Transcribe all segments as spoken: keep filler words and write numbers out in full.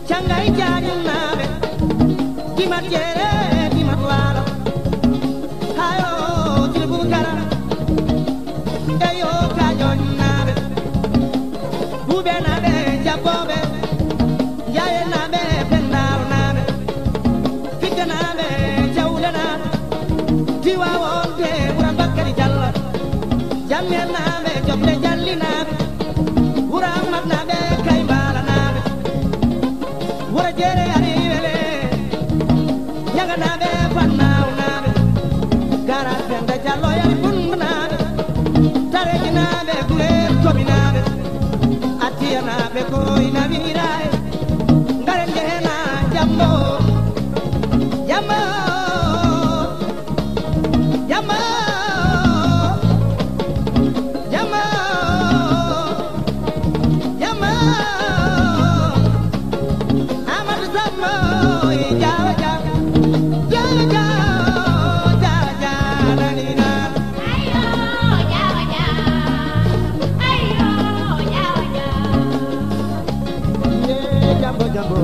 Cangay Jaañum naaɓe, Dimat Jeere, Dimat Waalo, hayo Sirbu Kara, eyo Kaajoñ naaɓe, Buube naaɓe, Jabbooɓe, Jaaye naaɓe, Pendaal naaɓe, Figga naaɓe, Jawle naaɓe, Tiwaawoon de, Wuro Bakkari Jallo, Jammel naaɓe, Joɓle Jalli naaɓe, Wuro Ammat naaɓe, Kay Mbaala naaɓe, Wuro Jeere Ari Wele, Ñaŋa naaɓe, Fannaaw naaɓe, Gaaraas Penda Jallo Yari Bundu naaɓe, Tareeji naaɓe, Gurel Tobi naaɓe, Attiya naaɓe, Koy Nawi Raay, Ngare Njeena, Jambo, Jambo, Jambo, Jambo. Jama, Amadou Samba, Jawa Jawa, Jawa Jawa, Jawa Jawa, Lalina. Ayo, Jawa Jawa, ayo, Jawa Jawa. Ye, Jambo, Jambo,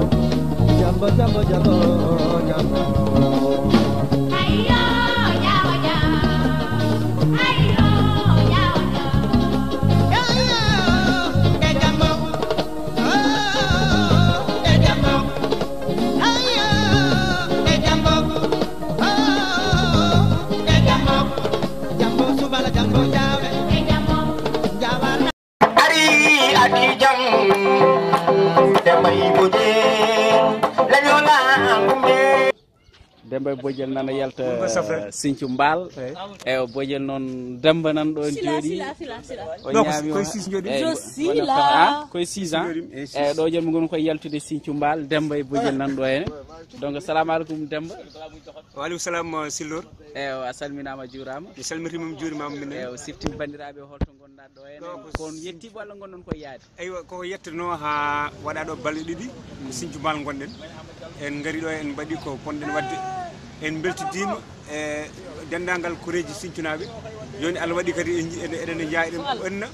Jambo, Jambo, Jambo, Jambo. Ayo, Jawa Jawa, ayo, Jawa Jawa. Ari adi jam, demba ibuje, lanyola ngumbe. Demba e Bojel nana yalta Sinthiou Mbaal. Eyyi. Eyyi, o Bojel noon Demba nan ɗo en jooɗi. O ñaami koye six jooɗi. Eyyi, koye six, hein? Koye six ans. Jooɗi, eyyi, six. Eyyi, ɗo jooɗi min ngoni koye yaltude Sinthiou Mbaal, Demba e Bojel nan ɗo henne. Donc, salamu aleykum Demba. Wa aleykum salam, uh, Sillor. Eyyi, a salminaama, a juuraama. Mi salmitiima, mi juurimaama minen. Eyyi, o siftin banndiraaɓe holto ngonɗaa ɗo henne. Ɗo ko ko on yettii walla ngonɗon koye yaade? Eywa, koko yettono haa waɗa ɗo balɗe ɗiɗi, ko Sinthiou Mbaal ngonɗen. En ngari ɗo, en mbaɗi ko ponɗen waɗde. En mbeltidiima e denndaangal koreeji Sinthiou naaɓe. Jooni Allah waɗi kadi en nji-, eɗen, eɗen njaha, eɗen ɓenna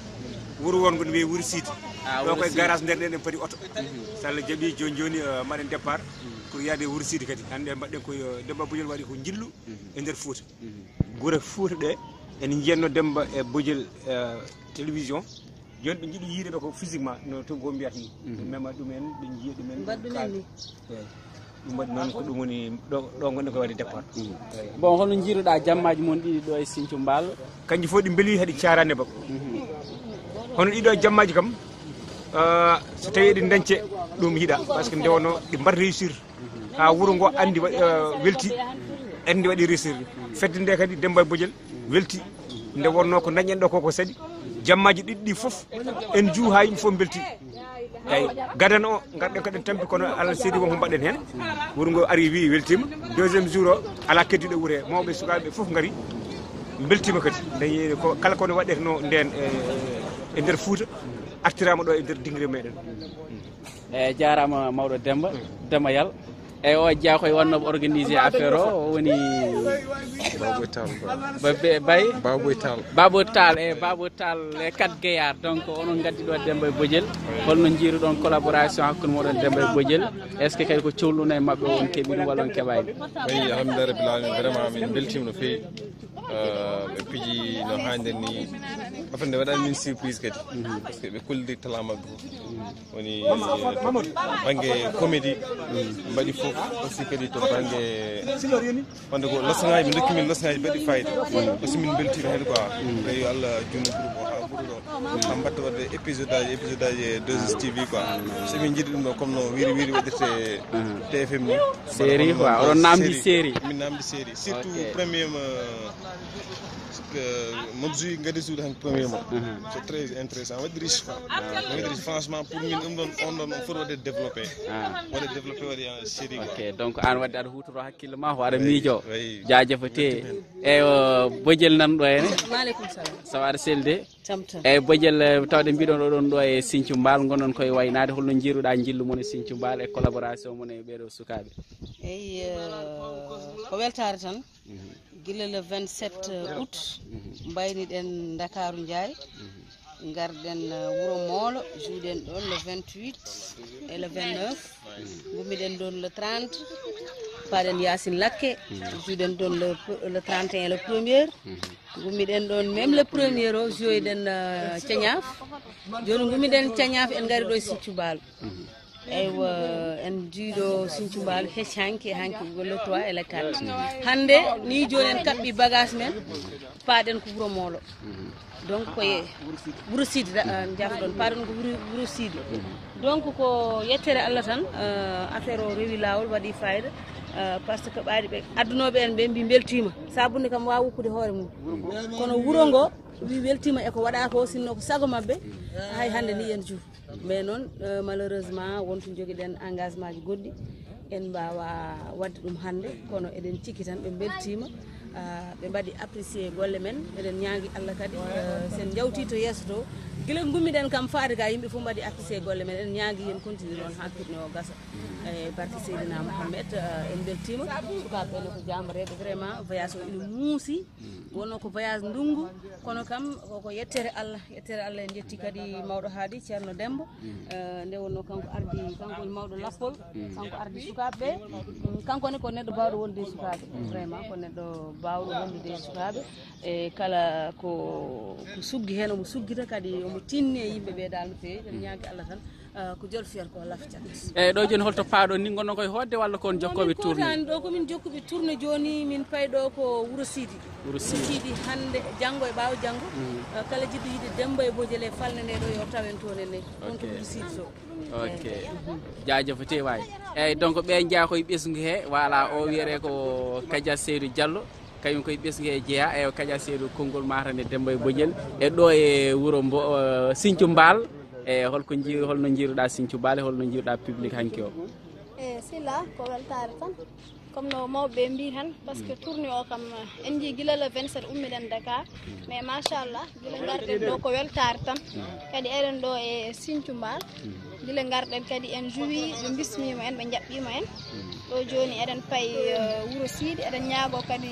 wuro wongo no wiyee Wuro Siidi. Ah, ɗo Wuro koye Siidi. Garage nder ɗen, en padi oto. Mhm. So Allah jaɓi, jooni, jooni, eh, mbaɗen départ, mhm, pour yaade Wuro Siidi kadi. Hannde mbaɗɗen ko, eh, Demba Bojel waɗi ko njillu, mhm, e nder Fuuta. Mhm. Gure Fuuta ɗe, en njiyatno Demba e Bojel, eh, télévision. Jooni ɓe njiɗi yiide ɓe ko physiquement, no to go mbiyata ni. Mhm. Ɓe mema ɗumen, ɓe njiya ɗumen, mbaɗ ɗumen kaal-, ni. Eyyi. Ɗum waɗi noon ko ɗum woni ɗo, ɗo ngonɗen ko waɗi départ. Mhm. Eyyi. Bon, hono njiiruɗaa jammaaji mon ɗiɗi ɗo e Sinthiou Mbaal? Kanji fof ɗi mbeeli, haɗi caarani bab. Mhm. Hono ɗiɗo jammaaji kam, ah, so tawi eɗi dañce, ɗum yiɗa, parce que nde wonno ɗi mbaɗ réussir. Ha wuro ngo andi wa-, eh, welti, andi waɗi réussir. Fedde nde kadi Demba e Bojel welti. Nde wonno ko dañɗen ɗo ko, ko saɗi. Jammaaji ɗiɗi ɗi fof en juu ha yimɓe fof belti. Eyyi, gadano o, ngarɗen ko ɗen tampi, kono Allah seedi wonko mbaɗɗen hen. Wuro ngo ari wi weltima. Deuxième jour o, ala keddiɗo wuuro he. Mawɓe, sukaaɓe fof ngari. Beltima kadi. Dañi ko kala kono waɗeteno nden e, e nder Fuuta, artirama ɗo e nder dingre meɗen. Eyyi, jaaraama mawɗo Demba, Demba Yal. Eyyi, o jeyaa koye wonnooɓe organisé affaire o, o woni Baboy Tall, ba-, ba-, Bay? Baboy Tall. Baboy Tall, eyyi, Baboy Tall e Kat Gayar. Donc, onon ngaddi ɗo Demba e Bojel. Holno njiiruɗon collaboration hakkunde moɗon Demba e Bojel? Est-ce que kadi ko cohluɗon e maɓɓe, on keɓi ɗum walla on keɓaani? Eyyi, alhamdulillah rabbil alamin, vraiment min beltima no feewi. Euh, ɓe piji no hannirta ni. En fait, nde waɗani min surprise kadi. Mhm. Parce que ɓe kolli talent maɓɓe fof. Woni, euh, bannge comédie, mbaɗi fof aussi kadi to bannge, wonde ko leçon ngaji, ɓe ndokki min leçon ngaji mbaɗi fayida. Aussi min beltima heen quoi. Tawi yo Allah junnu groupe o haa ɓuri ɗo. Haa mbaɗta waɗde épisode aji, épisode aji e deux S T V quoi. So min njiɗi ɗum ɗo comme no Wiri Wiri waɗirte T F M ni. Série quoi, oɗon namdi série. Min namdi série. Surtout premier, euh, que Mabzouy Ngadi Souli han premier mo. Mhm. C'est très intéressant. Waɗi riche quoi. Waɗi riche, franchement, pour min, ɗum ɗon, on ɗon, on foti waɗde développé. Ah. Waɗde développé, waɗi en série quoi. Ok, donc an waɗde aɗa huutoro hakkille ma, ko aɗa miijo. Oui. Jaajëfate. Eyyo, Bojel nan ɗo henne. Maaleykum salam. Ça va, aɗa selli de? Jam tan. Eyyi, Bojel, eh, tawde mbiɗon oɗon ɗo e Sinthiou Mbaal, ngonɗon koye waynaade, holno njiiruɗaa njillu mon e Sinthiou Mbaal e collaboration mon e ɓeeɗo sukaaɓe? Eyyi, eh, ko weltaare tan. Mhm. Gila le vingt-sept août, mhm, mbayniɗen Ndakaaru Njaay, mhm, ngarɗen, eh, Wuro Moolo, juuɗen ɗon le vingt-huit e le vingt-neuf. Ngummiɗen ɗon le trente, paɗen Yacine Lakke, juuɗen ɗon le, le trente et un, le premier. Ngummiɗen ɗon même le premier o, jouoyɗen euh, Ceñaaf. Jooni ngummiɗen Ceñaaf, en ngari ɗo e Siccu Mbaalo. Eywa, en jiiɗo Sinthiou Mballo hecci hanki, hanki ko le trois et le quatre. Hannde ni jooni en kaɓɓi bagage men, paaɗen ko Wuro Moolo. Donc ko e Wuro Sidi, ra- ah, jafɗon, paaɗen ko Wuro, Wuro Sidi. Donc ko yettere Allah tan, ah, affaire o rewi laawol, waɗi fayida, ah, parce que ɓaadi ɓe addunooɓe en ɓe mbi mbeltiima. Sabunde kam waawa woppude hoore mum. Kono wuro ngo wi weltiima e ko waɗa ko, sinno ko sago maɓɓe, hay hannde ni en juur. Mais noon, euh, malheureusement, wonto jogiɗen engagement ji goɗɗi, en mbaawa waɗde ɗum hannde, kono eɗen cikki tan ɓe mbeltiima, ah, ɓe mbaɗi apprécier golle men. Eɗen ñaagi Allah kadi, euh, sen njawti to yeeso to, gila ngummiɗen kam faade ka, yimɓe fof mbaɗi apprécier golle men. Eɗen ñaagi yen continue noon haa tournée o gasa. E barke Seydina Mouhamed, euh, en mbeltiima. Sukaaɓe ɓe ne ko jaambareeɓe, vraiment, voyage o ina muusi. Wonno ko voyage ndunngu, kono kam koko yettere Allah, yettere Allah. En njetti kadi mawɗo haaɗi, Ceerno Demba. Eh, nde wonno kanko ardi, kanko woni mawɗo lappol, kanko ardi sukaaɓe ɓe. Mm, kanko ne ko neɗɗo baawɗo wonde e sukaaɓe. Vraiment ko neɗɗo baawɗo wondude e sukaaɓe. E kala ko, ko suggi heen, omo suggita kadi, omo tinni e yimɓe ɓe dal no feewi. En ñaagi Allah tan, ah, ko jol fiyata ko lafcat. Eyyi, ɗo jooni holto paaɗon ni, ngonno koye hoodde walla kon jokkooɓe tournée? Min kotani ɗo komin jokkuɓe tournée jooni, min payi ɗo ko Wuro Sidi. Wuro Sidi. Sidi hannde, janngo e ɓaawo janngo. Ah, kala jiɗɗo yiide Demba e Bojel e falnde nde ɗo yo tawen toon e nde. On ko Wuro Sidi to. Ok. Jaajëf te waay. Eyyi, donc ɓe jeyaa koye ɓesngu he, voilà, o wiyete ko Kadia Seydou Diallo. Kañum koye ɓesngu he jeyaa, e o Kadia Seydou konngol Matam e Demba e Bojel. E ɗo e wuro mbo, eh, Sinthiou Mbaal. E holko jii-, holno jiiruɗa Sinthiou Mbaal, holno jiiruɗa public hanki o? E Sila, ko weltaare tan. Comme no mawɓe ɓe mbi tan, parce que tournée o kam, en jii gila le vingt-sept ummiɗen Dakar. Mais machallah, gila ngarɗen ɗo ko weltaare tan. Kadi eɗen ɗo e Sinthiou Mbaal. Gila ngarɗen kadi en juwi, ɓe bismima en, ɓe jaɓɓima en. Ɗo jooni eɗen payi, eh, Wuro Sidi, eɗen ñaago kadi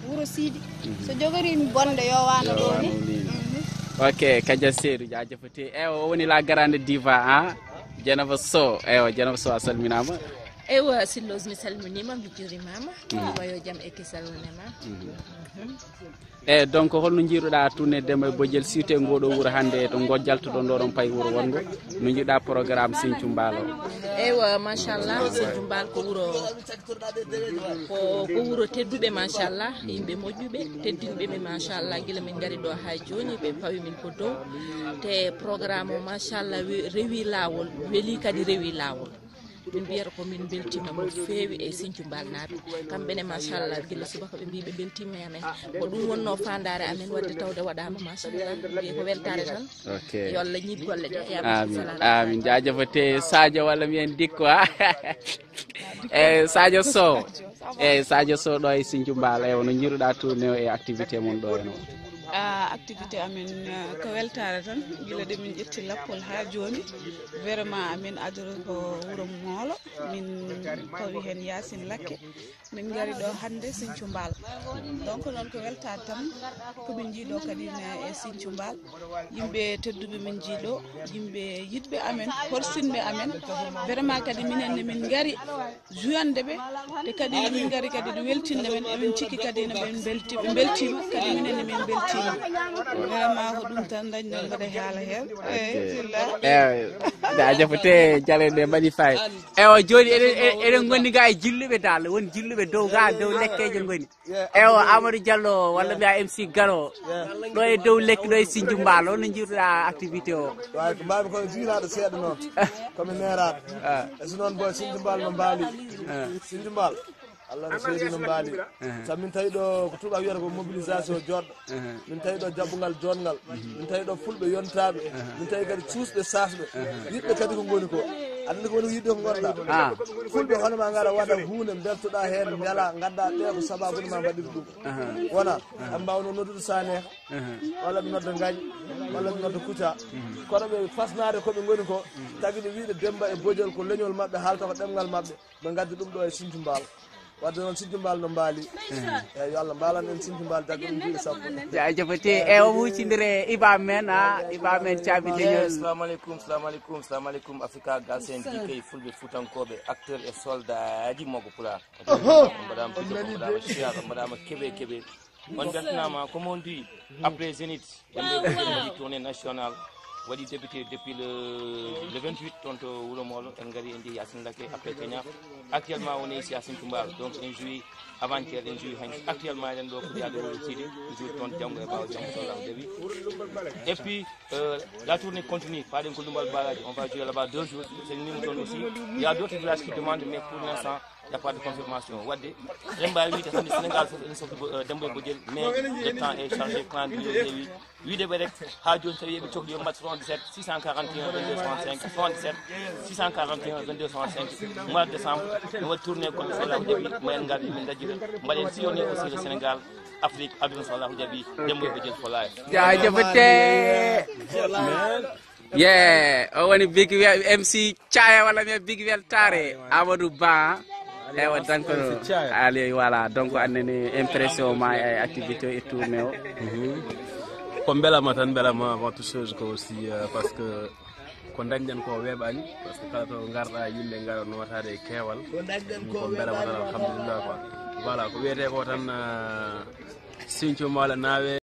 Wuro Sidi. So jogori bonde yo wano ɗo ni. Mhm. Ok, Kadia Seydou, jaajëf te. Eywa, o woni la grande diva, ha? Dieynaba Sow, eywa, Dieynaba Sow a salminaama. Eywa, Silloos mi salminiima, mi juurimaama. Eywa, yo jam e kisal wone ma. Mhm. Eyyi, donc holno jiiruɗa tournée Demba e Bojel, surtout e ngoɗo wuro hannde to ngo jaltuɗon ɗo, ɗon payi wuro wongo? No jiiruɗa programme Sinthiou Mbaal o? Eywa, machallah, Sinthiou Mbaal ko wuro, ko, ko wuro tedduɓe, machallah, yimɓe moƴƴuɓe, teddinɓe ɓe, machallah, gila min ngari ɗo haa jooni, ɓe pawi min ko dow. Te programme o, machallah, we-, rewi laawol, weli kadi rewi laawol. Min mbiyata ko min mbeltiima no feewi e Sinthiou Mbaal naaɓe. Kamɓe ne, machallah, gila subaka ɓe mbi ɓe mbeltiima e amen. Ko ɗum wonno faandaare amen, waɗde tawde waɗaama, machallah, mbiye ko weltaare tan. Ok. Yo Allah ñiiɓ golle ɗe, ya Amin, Rabbi. Amin. Jaajëf te Sadio walla mbiyen Dikko, ha? Eyyi, Sadio Sow. Eyyi, Sadio Sow ɗo e Sinthiou Mbaal, eywa, no jiiruɗa tournée o e activité mon ɗo heno? Ah, activité amen, ah, ko weltaare tan. Gila ɗe min ƴetti lappol haa jooni. Vraiment, amin adoro ko wuro Moolo. Min pawi heen Yacine Lakke. Min ngari ɗo hannde Sinthiou Mbaal. Donc noon ko weltaare tan. Ko min njii ɗo kadi ne e Sinthiou Mbaal. Yimɓe tedduɓe min njii ɗo. Yimɓe yiɗɓe amen, horsinɓe amen. Vraiment kadi minen ne min ngari juyande ɓe, te kadi min ngari kadi ɗo weltinde men, emin cikki kadi no ɓe belti, ɓe beltima, kadi minen ne min beltima. Vraiment ko ɗum tan dañi noon mbaɗa haala heen. Eyyi, Silla. Eyyi, jaajëf te jaleɗe mbaɗi fay. Eywa, jooni eɗen, eɗen, eɗen ngondi ga e jilluɓe dal, won jilluɓe dow ga, dow lekkeje ngoni. Eywa, Amadou Diallo, walla mbiya M C Galo. Ɗo e dow lekki, ɗo e Sinthiou Mbaal, holno jiiruɗa activité o? Waawi ko mbaawmi ko jiilaaɗo seeɗa noon. Ko mi neeraaɗo. Ah. E so noon boy Sinthiou Mbaal no mbaali. Ah. Sinthiou Mbaal, Allah no seedi no mbaali. Ah. Sabu min tawi ɗo ko tubaak wiyata ko mobilisation jooɗɗo. Ah. Min tawi ɗo jaɓɓungal joɗngal. Min tawi ɗo fulɓe yontaaɓe. Ah. Min tawi kadi cuusɓe saasɓe. Ah. Yiɗɓe kadi ko ngoni ko. Aɗa anndi ko woni ko yiɗde ko ngonɗa. Ah. Fulɓe hono ma ngara waɗa huunde, mbeltoɗa heen, mbela, ngadda ɓe ko sababude ma mbaɗir ɗum. Aha. Wona, aha, en mbawno noddude Saneeha, aha, walla ɓe nodda Ngañ, walla ɓe nodda Kucca. Mhm. Kono ɓe fasnaade ko ɓe ngoni ko, mhm, tagi ɓe wiide Demba e Bojel ko leñol maɓɓe, haalta ko ɗemngal maɓɓe, ɓe ngaddi ɗum ɗo e Sinthiou Mbaal. Wadde noon, Sinthiou Mbaal no mbaali. Eeyi, yo Allah mbaalan en Sinthiou Mbaal, dagga ɗum duuɓi sappo. Jaajëfate. E o huccindire Iba Men, a Iba Men caabi leñol. Salamu aleykum, salamu aleykum, salamu aleykum, Africa Galsen, D K, Fulɓe, Fuutankooɓe, acteur e soldaaji Moogo Pulaar. On mbaɗaama pito, on mbaɗaama siyaar, on mbaɗaama keɓe keɓe. On mbeltanaama, comme on dit, après Zénith, en mbaɗi tournée nationale, waɗi débuté depuis le, le vingt-huit, toon to Wuro Moolo, en ngari, en njehi Yacine Laké, après Kenya. Actuellement, on est ici à Sinthiou Mbaal, donc en joué avant-hier, en joué hannde. Actuellement, eɗen ɗo ko Diallo Wuro Sidi, toujours toon janngo e ɓaawo janngo, so Allah jaɓi. Et puis, euh, la tournée continue, paaɗen ko Lummbal Baaraaji, on va jouer là-bas deux jours, c'est nous toon aussi. Il y a d'autres villages qui demandent, mais pour l'instant, il n'y a pas de confirmation. Wadde, eɗen mbaawi wiide hannde Sénégal fof ene sokki bo-, euh, Demba e Bojel, mais le temps est chargé, calendrier heewi. Wiide ɓe rek, haa jooni, so tawi eɓe cohli, yo mbaɗ soixante-dix-sept six cent quarante et un vingt-deux soixante-cinq, soixante-dix-sept six cent quarante et un vingt-deux soixante-cinq, mois de décembre, no waɗi tournée goɗɗo, so Allah jaɓi, ma en ngar, min dajjira, mbaɗen sillonner aussi le Sénégal, Afrique, aduna, so Allah jaɓi, Demba e Bojel for life. Jaajëfate. Ye, o woni Big Wel, M C Caya walla mi Big Weltare, Amadou Ba. Ewa, donc, allez, voilà, donc, annene impression ma e activité e tournée o. Mhm. Ko mbelama tan, mbelama avant toute chose ko aussi, euh, parce que ko dañɗen ko weeɓaani, parce que kala to ngarɗa, yimɓe ngara nootaade e keewal. Ko mbelama tan, alhamdulillah quoi. Voilà, ko wiyetee ko tan, euh, Sinthiou Mbaal naawe.